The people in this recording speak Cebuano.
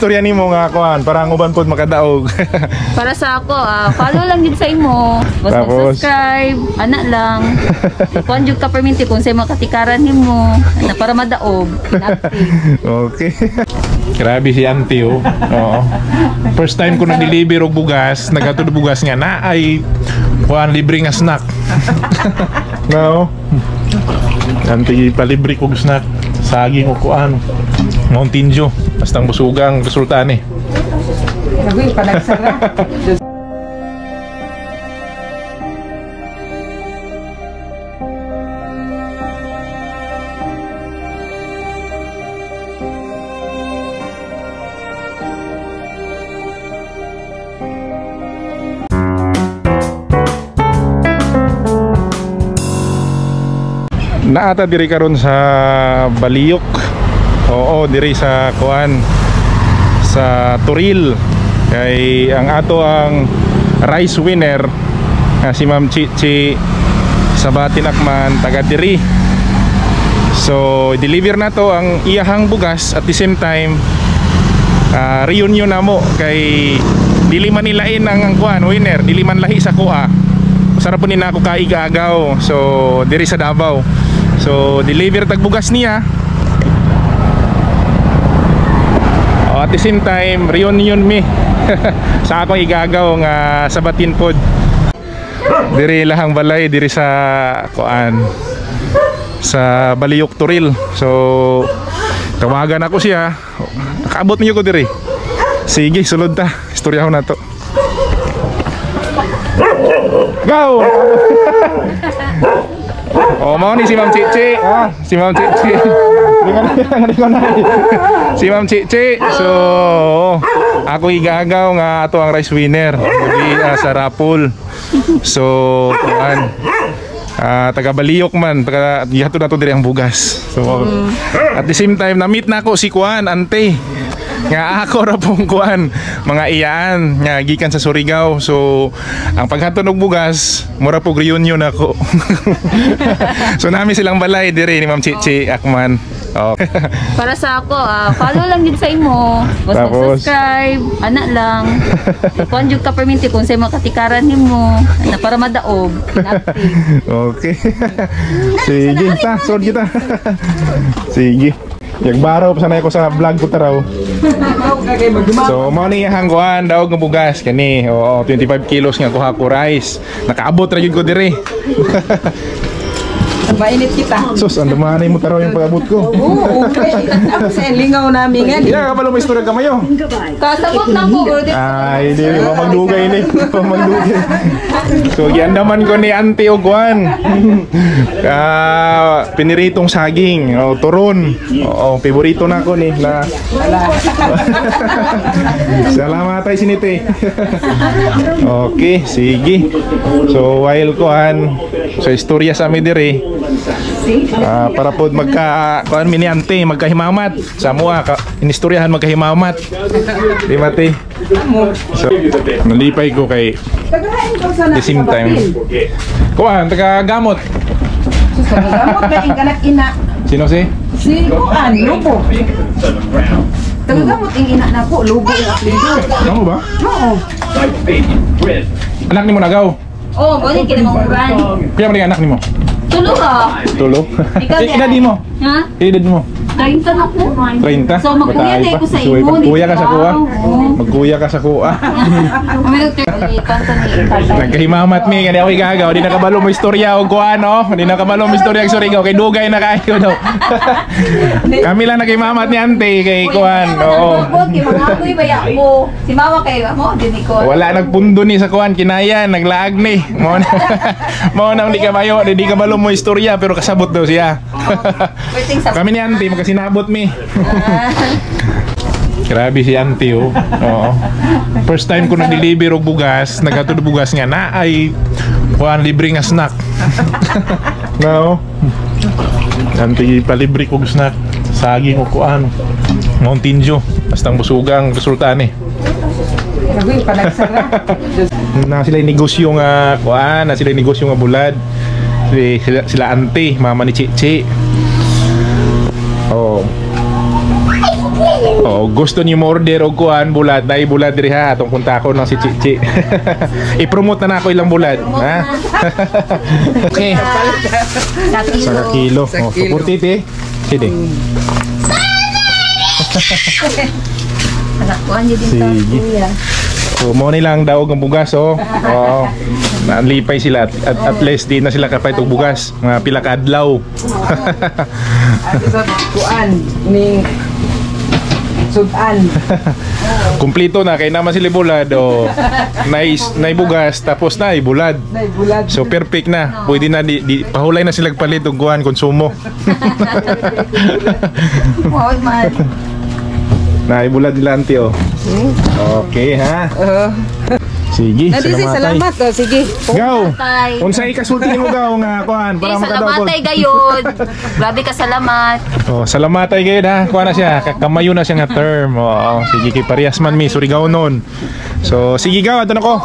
Istorya nimo nga kuan para ang uban pod makadaog. Para sa ako, follow lang jud sa imo. Basta Tapos? Subscribe, ana lang. Kuan jud ka perminti kung sa makatikaran nimo, ana para madaog. Inactive. Okay. Grabe si auntie oh. Oo. First time ko nag-deliver og bugas, naghatod og bugas nga na ay kuan libre nga snack. No. Auntie palibre kog snack, saging o kuan. Mountain Dew. Bastang busugang resulta ni. Sabi, panagsara. Naata diri karon sa Baliyok. Oo, diri sa kuan sa Toril. Kay ang ato ang rice winner nga si Ma'am Chichi Sabatin Akman taga diri. So, deliver na to ang iyahang bugas at the same time reunion namo kay dili man nilain ang kuan winner, dili man lahi sa kuha. Sarap po ni nako kaigagaw. So, diri sa Davao. So, deliver tag bugas niya. Oh, at the same time, reunion mi sa akong igagaw nga Sabatin pod. Diri lahang balay diri sa kuan sa Baliyok Toril. So, tawagan ako siya. Nakaabot niyo ko diri. Sige, sulod ta. Istoryahon na to. Go! Oh, mau ni si Ma'am Chichi. Ah, si Ma'am Chichi. Ringan na. Si Ma'am Chichi. So, ako igagaw nga ato ang rice winner di sa Rapul. So, kuan. Taga Baliyok man, taga gihatod nato diri ang bugas. So, at the same time na-meet na ako si kuan, ante. Nga ako ra pong kuan, mga iyaan nga gikan sa Surigao. So, ang paghatod og bugas, mura pog reunion ako. So, nami silang balay diri ni Ma'am Chichi Akman. Oh. Para sa ako, follow lang jud sa imo. Basta Tapos? Subscribe, ana lang. Kuan jud ka perminti kung sa makatikaran nimo, ana para madaog. Inactive. Okay. Sige, ta, sort kita. Sige. Yagbaraw pa sanay ko sa vlog ko taraw. So, mao ni iyang kuan daog nga bugas kani. Oo, 25 kilos nga kuha ko rice. Nakaabot ra gyud ko diri. Mainit kita. Sus, ang dumanay mo taraw yung pag-abot ko. Oo, okay. Ako sa lingaw namin nga. Iya, kabalo may istorya kamayo. Kasabot na ko, bro. Ay, di ba magdugay ni. Ba magdugay. So, giandaman ko ni Auntie Ogwan. Piniritong saging, o turon. Oo, favorito na ko ni na. Salamat ay sinite. Okay, sige. So, while kuan sa istorya sa amin diri, para pod magka kuan mi ni Auntie, magkahimamat. Sa mua ka inistoryahan magkahimamat. Di ba, te? So, nalipay ko kay Tagahain ko sa the same time. Kuan, taga gamot. Sus, tagagamot na ing kanak ina. Sino si? Si Kuan, Lubo. Tagagamot ing ina na po, Lubo ang apelyido. Ano ba? Oo. Anak nimo nagaw. Oh, mo ni kinamanguran. Kaya man anak nimo? Tulo ka. Tulo. Ikaw Eh, di edad mo? Ha? Edad mo? 30 na ko. 30? So, magkuya Batay na pa. ko sa Suway imo. pa. Kuya ka sa kuha. Oo. Magkuya ka sa kuha. Kami nagturnto ni tatay. Nagkahimamat mi, kani ako igagaw. Di nakabalo mo istorya og kuha no. Di nakabalo mo istorya og Surigao kay dugay na kayo daw. Kami lang naghimamat ni ante kay kuan. Oo. Kay mga amoy baya mo. Si mama kay mo din ko. Wala nagpundo ni sa kuan kinayan, naglaag ni. Mao na mao na di ka mayo, di ka balo mo istorya pero kasabot daw siya. Waiting sa Kami ni ante magkasinabot mi. Grabe si auntie oh. Oo. First time ko nag-deliver og bugas, naghatod og bugas nga na ay kuan libre nga snack. No. Auntie palibre kog snack, saging o kuan. Mountain Dew. Bastang busugang resulta ni. Sabi, panagsara. Na sila negosyo nga kuan, na sila negosyo nga bulad. Sila auntie, mama ni Chichi. Oh. Oh, gusto niyo mo order og kuan bulad, naay bulad diri ha, atong kontakon lang si Chichi. I-promote na nako ilang bulad, ha? Okay. Sa kilo. Sa kilo. Sa Oh, kilo. 240 te. Sige. Anak kuan yun din ta, Sige. kuya. So, mo nilang daog ang bugas, oh. Oo. Nalipay sila at least di na sila kapait og bugas. Mga pila ka adlaw. Ato sa kuan ning sudan. Kumplito na kay naman sila bulad, oh. Nice, nay bugas tapos na bulad. Nay bulad. So perfect na. Pwede na di pahulay na sila palit og kuan konsumo. Wow, mahal. Na bulad nila auntie, oh. Okay ha. Oo. Sige, Nadi si salamat. salamat. Oh, sige. Gaw. Tay. Unsay ikasulti nimo gaw nga kuan para Hey, makadaog? salamat ay gayon. Grabe ka salamat. Oh, salamat ay gayon ha. Kuha na siya. Kamayo na siya nga term. Oo, sige kay parehas man mi Surigao nun. So, sige gaw, adto na ko.